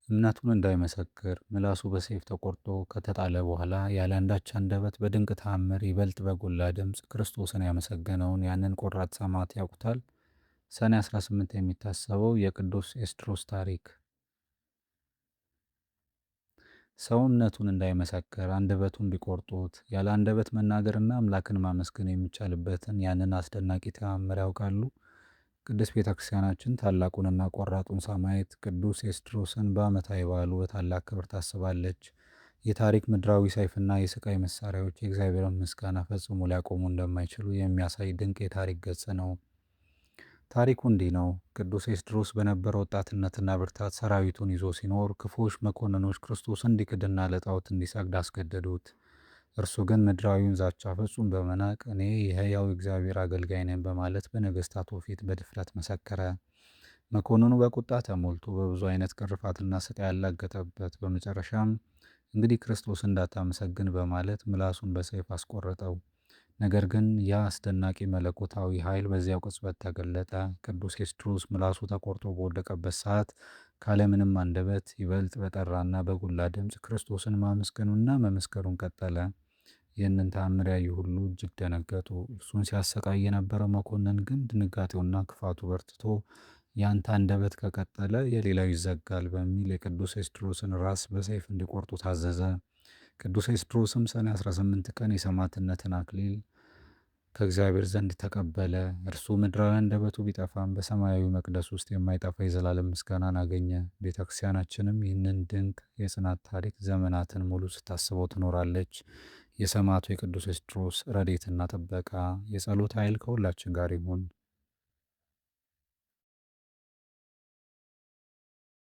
እምነቱን እንዳይመሰክር ምላሱ በሰይፍ ተቆርጦ ከተጣለ በኋላ ያለ አንዳች አንደበት በድንቅ ተአምር ይበልጥ በጎላ ድምፅ ክርስቶስን ያመሰገነውን ያንን ቆራጥ ሰማዕት ያውቁታል? ሰኔ 18 የሚታሰበው የቅዱስ ኤስድሮስ ታሪክ። ሰው እምነቱን እንዳይመሰክር አንደበቱን ቢቆርጡት ያለ አንደበት መናገርና አምላክን ማመስገን የሚቻልበትን ያንን አስደናቂ ተአምር ያውቃሉ? ቅድስት ቤተ ክርስቲያናችን ታላቁንና ቆራጡን ሰማዕት ቅዱስ ኤስድሮስን በዓመታዊ በዓሉ በታላቅ ክብር ታስባለች። የታሪክ ምድራዊ ሰይፍና የስቃይ መሳሪያዎች የእግዚአብሔርን ምስጋና ፈጽሞ ሊያቆሙ እንደማይችሉ የሚያሳይ ድንቅ የታሪክ ገጽ ነው። ታሪኩ እንዲህ ነው። ቅዱስ ኤስድሮስ በነበረው ወጣትነትና ብርታት ሰራዊቱን ይዞ ሲኖር ክፉዎች መኮንኖች ክርስቶስን እንዲክድና ለጣዖት እንዲሰግድ አስገደዱት። እርሱ ግን ምድራዊውን ዛቻ ፍጹም በመናቅ እኔ የሕያው እግዚአብሔር አገልጋይ ነኝ በማለት በነገሥታቱ ፊት በድፍረት መሰከረ። መኮንኑ በቁጣ ተሞልቶ በብዙ አይነት ግርፋትና ስቃይ ያላገጠበት፣ በመጨረሻም እንግዲህ ክርስቶስ እንዳታመሰግን በማለት ምላሱን በሰይፍ አስቆረጠው። ነገር ግን ያ አስደናቂ መለኮታዊ ኃይል በዚያው ቅጽበት ተገለጠ። ቅዱስ ኤስድሮስ ምላሱ ተቆርጦ በወደቀበት ሰዓት ካለምንም አንደበት ይበልጥ በጠራና በጎላ ድምፅ ክርስቶስን ማመስገኑና መመስከሩን ቀጠለ። ይህንን ተአምር ያዩ ሁሉ እጅግ ደነገጡ። እርሱን ሲያሰቃይ የነበረው መኮንን ግን ድንጋጤውና ክፋቱ በርትቶ ያንተ አንደበት ከቀጠለ የሌላው ይዘጋል በሚል የቅዱስ ኤስድሮስን ራስ በሰይፍ እንዲቆርጡ ታዘዘ። ቅዱስ ኤስድሮስም ሰኔ 18 ቀን የሰማዕትነትን አክሊል ከእግዚአብሔር ዘንድ ተቀበለ። እርሱ ምድራዊ አንደበቱ ቢጠፋም በሰማያዊ መቅደስ ውስጥ የማይጠፋ የዘላለም ምስጋናን አገኘ። ቤተ ክርስቲያናችንም ይህንን ድንቅ የጽናት ታሪክ ዘመናትን ሙሉ ስታስበው ትኖራለች። የሰማዕቱ የቅዱስ ኤስድሮስ ረድኤትና ጥበቃ፣ የጸሎት ኃይል ከሁላችን ጋር ይሁን።